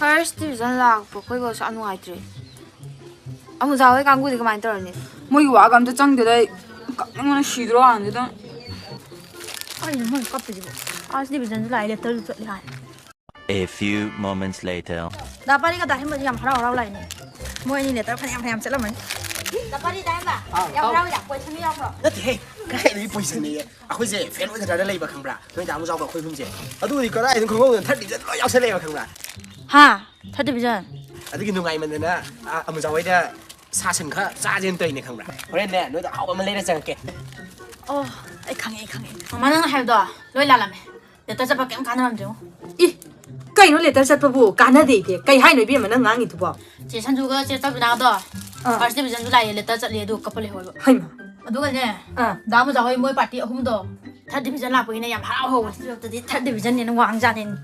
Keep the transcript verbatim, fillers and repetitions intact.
First division ꯂꯥꯛꯄ ꯑꯩꯈꯣꯏꯕꯨ ꯑꯁꯨꯛ ꯌꯥꯝ ꯅꯨꯡꯉꯥꯏꯇ꯭ꯔꯦ꯫ ꯑꯃꯨꯖꯥ ꯍꯣꯏ ꯀꯥꯡꯕꯨꯗꯤ ꯀꯃꯥꯏꯅ ꯇꯧꯔꯅꯤ? ꯃꯣꯏꯒꯤ ꯋꯥꯒ ꯑꯝꯇ ꯆꯪꯗꯦꯗ, ꯑꯩ ꯀꯞꯅꯤꯡꯕꯅ ꯁꯤꯗ꯭ꯔꯣ ꯀꯥꯟꯁꯤꯗ꯫ ꯀꯩꯅꯣ ꯃꯣꯏ ꯀꯞꯄꯤꯁꯤꯕꯣ? First divisionꯁꯨ ꯂꯥꯛꯑꯦ, letterꯁꯨ ꯆꯠꯂꯦ ꯍꯥꯏ꯫ A few moments later. ꯗꯥ ꯄꯥꯔꯤꯒ ꯗꯥ ꯍꯦꯟꯕꯗꯤ ꯌꯥꯝ ꯍꯔꯥꯎ ꯍꯔꯥꯎ ꯂꯥꯛꯏꯅꯦ꯫ ꯃꯣꯏ ꯑꯅꯤ letter ꯐꯅꯌꯥꯝ ꯐꯅꯌꯥꯝ ꯆꯠꯂꯝꯃꯅꯤ꯫ ꯗꯥ ꯄꯥꯔꯤ, ꯗꯥ ꯍꯦꯟꯕ, ꯌꯥꯝ ꯍꯔꯥꯎꯏꯗ, question ꯌꯥꯎꯕ꯭ꯔꯣ? ꯅꯠꯇꯦꯍꯦ, ꯀꯥꯏꯗꯒꯤ questionꯅꯦꯌꯦ? ꯑꯩꯈꯣꯏꯁꯦ fail ꯑꯣꯏꯒꯗ꯭ꯔꯥꯅ ꯂꯩꯕ ꯈꯪꯕ꯭ꯔꯥ? ꯅꯣꯏ ꯗꯥ ꯑꯃꯨꯖꯥꯎꯒ ꯑꯩꯈꯣꯏ ꯑꯍꯨꯝꯁꯦ꯫ ꯑꯗꯨꯕꯨꯗꯤ ꯀꯗꯥꯏꯗꯅꯣ ꯈꯪꯍꯧꯗꯅ third division ꯂꯣꯏ ꯌꯥꯎꯁꯜꯂꯛꯑꯦꯕ ꯈꯪꯕ꯭ꯔꯥ? ꯍꯥ? Third division? ꯑꯗꯨꯒꯤ ꯅꯨꯡꯉꯥꯏꯃꯟꯗꯅ, ꯑ, ꯑꯃꯨꯖꯥꯎ ꯍꯣꯏꯗ ꯁꯥ ꯁꯟ ꯈꯔ ꯆꯥꯁꯦꯅ ꯇꯧꯔꯤꯅꯦ ꯈꯪꯕ꯭ꯔꯥ? ꯍꯣꯔꯦꯟꯅꯦ, ꯅꯣꯏꯗ ꯑꯍꯥꯎꯕ ꯑꯃ ꯂꯩꯔ ꯆꯪꯉꯛꯀꯦ꯫ ꯑꯣ, ꯑꯩ ꯈꯪꯉꯦ, ꯑꯩ ꯈꯪꯉꯦ꯫ ꯃꯃꯥ, ꯅꯪꯅ ꯍꯥꯏꯕꯗꯣ ꯂꯣꯏ ꯂꯥꯜꯂꯝꯃꯦ꯫ Letter ꯆꯠꯄ ꯀꯩꯝ ꯀꯥꯟꯅꯔꯝꯗ꯭ꯔꯦꯉꯣ꯫ ꯏ, ꯀꯩꯅꯣ letter ꯆꯠꯄꯕꯨ ꯀꯥꯟꯅꯗꯦꯗꯤ? ꯀꯩ ꯍꯥꯏꯅꯣ ꯏꯕꯦꯝꯃ ꯅꯪ ꯉꯥꯡꯉꯤꯗꯨꯕꯣ? ꯆꯦ ꯁꯟꯖꯨꯒ ꯆꯦ ꯇꯕꯤꯅꯥꯗꯣ ꯑꯥ꯫ First divisionꯁꯨ ꯂꯥꯛꯑꯦ, letter ꯆꯠꯂꯦ, ꯑꯗꯨꯒ ꯀꯞꯄ ꯂꯩꯍꯧꯋꯦꯕ꯫ ꯍꯩꯃꯥ꯫ ꯑꯗꯨꯒꯅꯦ, ꯑꯥ꯫ ꯗꯥ ꯃꯨꯖꯥ ꯍꯣꯏ ꯃꯣꯏ party ꯑꯍꯨꯝꯗꯣ third division ꯂꯥꯛꯄꯒꯤꯅꯦ ꯌꯥꯝ ꯍꯔꯥꯎ ꯍꯧꯕ꯫ ꯑꯗꯨꯗꯤ third divisionꯅꯦꯅ ꯋꯥꯡꯖꯥꯠꯅꯦ꯫